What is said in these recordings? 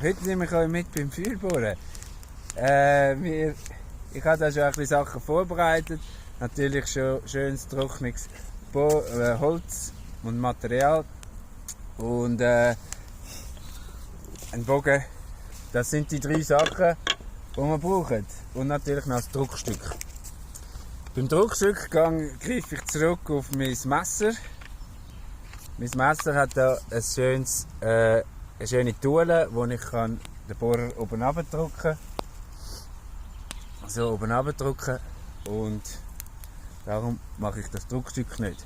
Heute nehme ich euch mit beim Feuerbohren. Ich habe da schon ein bisschen Sachen vorbereitet. Natürlich schon schönes trockenes Holz und Material. Und ein Bogen. Das sind die 3 Sachen, die wir brauchen. Und natürlich noch das Druckstück. Beim Druckstück greife ich zurück auf mein Messer. Mein Messer hat hier eine schöne Tule, wo ich den Bohrer oben drücken kann. So oben drücken. Und darum mache ich das Druckstück nicht.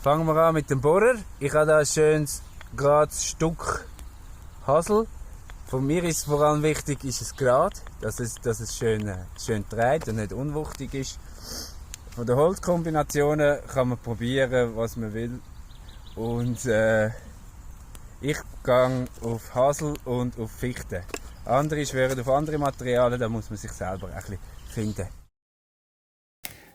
Fangen wir an mit dem Bohrer. Ich habe hier ein schönes gerades Stück Hasel. Von mir ist vor allem wichtig, ist es gerade, dass es schön dreht und nicht unwuchtig ist. Von den Holzkombinationen kann man probieren, was man will. Und ich gehe auf Hasel und auf Fichte. Andere schwören auf andere Materialien, da muss man sich selber ein bisschen finden.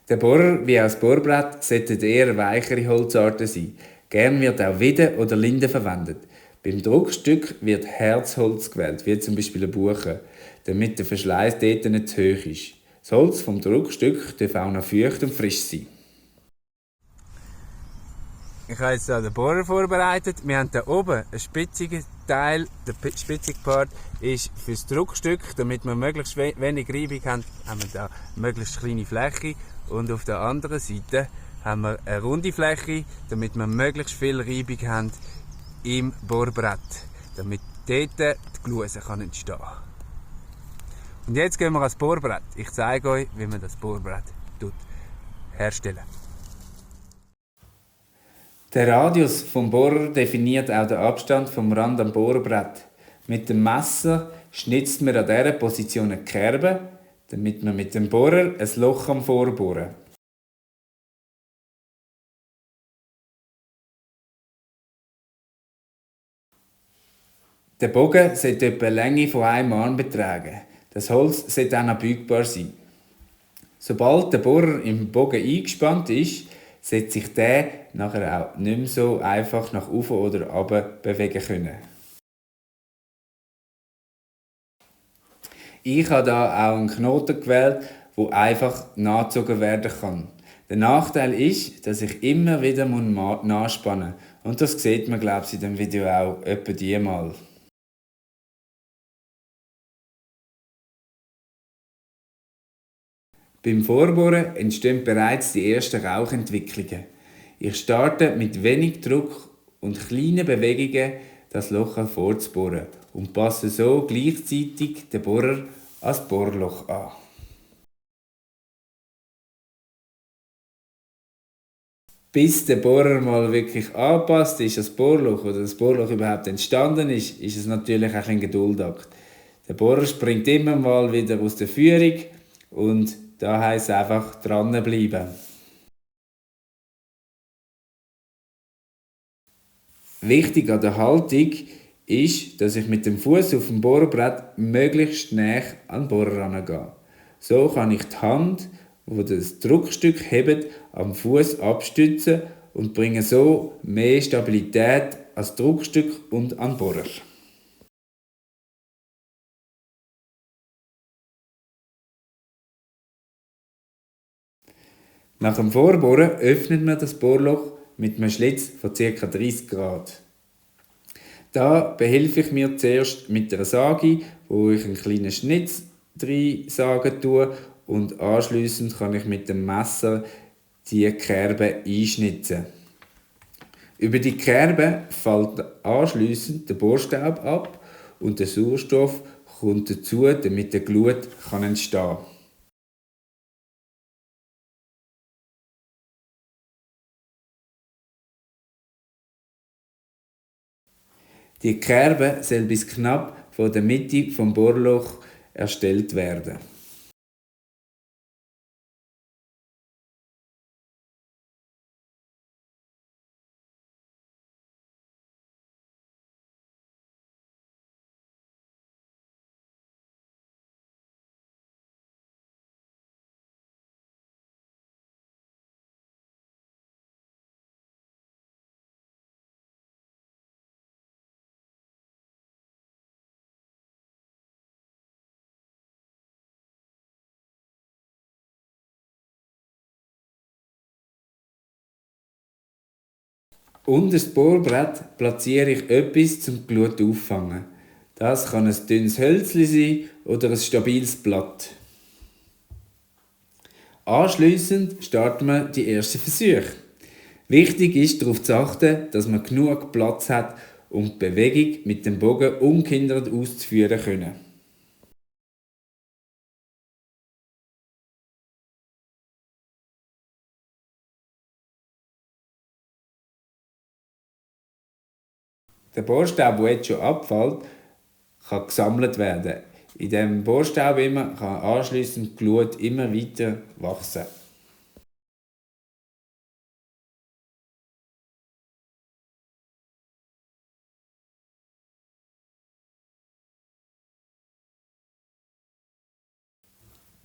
Der Bohrer wie auch das Bohrbrett sollten eher weichere Holzarten sein. Gern wird auch Wiede oder Linde verwendet. Beim Druckstück wird Herzholz gewählt, wie zum Beispiel eine Buche, damit der Verschleiß dort nicht zu hoch ist. Das Holz vom Druckstück darf auch noch feucht und frisch sein. Ich habe jetzt hier den Bohrer vorbereitet. Wir haben hier oben einen spitzigen Teil. Der spitzige Part ist für das Druckstück. Damit wir möglichst wenig Reibung haben, haben wir hier eine möglichst kleine Fläche. Und auf der anderen Seite haben wir eine runde Fläche, damit wir möglichst viel Reibung haben im Bohrbrett. Damit dort die Gluse entstehen kann. Und jetzt gehen wir ans Bohrbrett. Ich zeige euch, wie man das Bohrbrett herstellen. Der Radius vom Bohrer definiert auch den Abstand vom Rand am Bohrbrett. Mit dem Messer schnitzt man an dieser Position eine Kerbe, damit man mit dem Bohrer ein Loch vorbohren kann. Der Bogen sollte etwa eine Länge von einem Arm betragen. Das Holz sollte auch noch biegbar sein. Sobald der Bohrer im Bogen eingespannt ist, sollte sich der nachher auch nicht mehr so einfach nach oben oder runter bewegen können. Ich habe hier auch einen Knoten gewählt, der einfach nachgezogen werden kann. Der Nachteil ist, dass ich immer wieder nachspannen muss. Und das sieht man, glaube ich, in dem Video auch etwa dreimal. Beim Vorbohren entstehen bereits die ersten Rauchentwicklungen. Ich starte mit wenig Druck und kleinen Bewegungen das Loch vorzubohren und passe so gleichzeitig den Bohrer als Bohrloch an. Bis der Bohrer mal wirklich angepasst ist, das Bohrloch oder das Bohrloch überhaupt entstanden ist, ist es natürlich auch ein Geduldakt. Der Bohrer springt immer mal wieder aus der Führung und da heisst es einfach dranbleiben. Wichtig an der Haltung ist, dass ich mit dem Fuß auf dem Bohrbrett möglichst nah an den Bohrer herangehe. So kann ich die Hand, die das Druckstück hebt, am Fuß abstützen und bringe so mehr Stabilität ans Druckstück und an den Bohrer. Nach dem Vorbohren öffnet man das Bohrloch mit einem Schlitz von ca. 30 Grad. Da behelfe ich mir zuerst mit einer Sage, wo ich einen kleinen Schnitt reinsagen tue und anschliessend kann ich mit dem Messer die Kerbe einschnitzen. Über die Kerbe fällt anschliessend der Bohrstaub ab und der Sauerstoff kommt dazu, damit der Glut entstehen kann. Die Kerbe soll bis knapp vor der Mitte vom Bohrloch erstellt werden. Unter das Bohrbrett platziere ich etwas zum Glut auffangen. Das kann ein dünnes Hölzchen sein oder ein stabiles Blatt. Anschliessend starten wir die ersten Versuche. Wichtig ist darauf zu achten, dass man genug Platz hat, um die Bewegung mit dem Bogen ungehindert auszuführen können. Der Bohrstaub, der jetzt schon abfällt, kann gesammelt werden. In diesem Bohrstaub kann anschliessend die Glut immer weiter wachsen.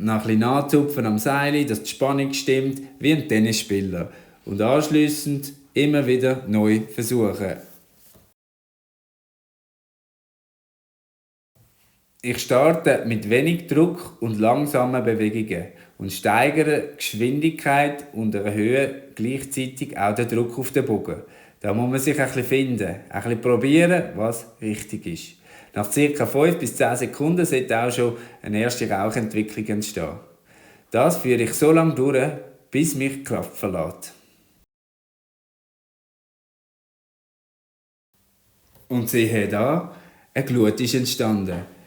Nach ein bisschen Nachzupfen am Seil, dass die Spannung stimmt, wie ein Tennisspieler. Und anschliessend immer wieder neu versuchen. Ich starte mit wenig Druck und langsamen Bewegungen und steigere die Geschwindigkeit und erhöhe gleichzeitig auch den Druck auf den Bogen. Da muss man sich ein bisschen finden, ein bisschen probieren, was richtig ist. Nach ca. 5 bis 10 Sekunden sollte auch schon eine erste Rauchentwicklung entstehen. Das führe ich so lange durch, bis mich die Kraft verlässt. Und siehe da, eine Glut ist entstanden.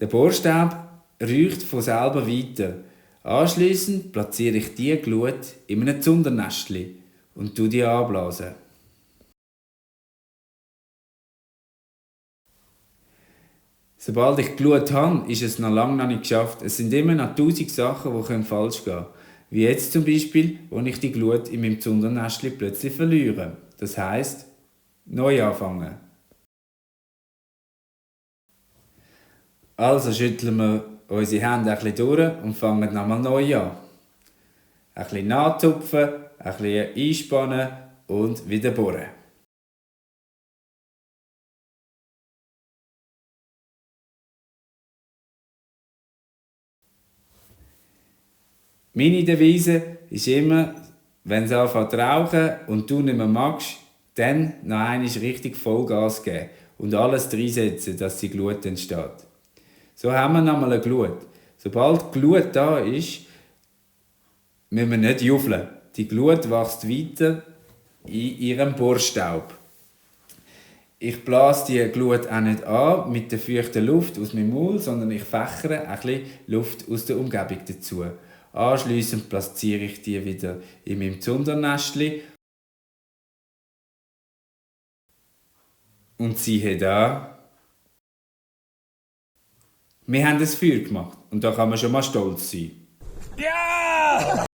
Der Bohrstaub riecht von selber weiter. Anschliessend platziere ich diese Glut in einem Zundernestchen und tue die anblasen. Sobald ich die Glut habe, ist es noch lange noch nicht geschafft. Es sind immer noch 1000 Sachen, die falsch gehen können. Wie jetzt zum Beispiel, wo ich die Glut in meinem Zundernestchen plötzlich verliere. Das heisst, neu anfangen. Also schütteln wir unsere Hände ein bisschen durch und fangen nochmal neu an. Ein bisschen nachzupfen, ein bisschen einspannen und wieder bohren. Meine Devise ist immer, wenn es anfängt zu rauchen und du nicht mehr magst, dann noch einmal richtig Vollgas geben und alles reinsetzen, dass die Glut entsteht. So haben wir nochmal eine Glut. Sobald die Glut da ist, müssen wir nicht juffeln. Die Glut wächst weiter in ihrem Bohrstaub. Ich blase die Glut auch nicht an mit der feuchten Luft aus meinem Maul, sondern ich fächere ein bisschen Luft aus der Umgebung dazu. Anschliessend platziere ich die wieder in meinem Zundernestchen. Und siehe da, wir haben ein Feuer gemacht und da kann man schon mal stolz sein. Ja!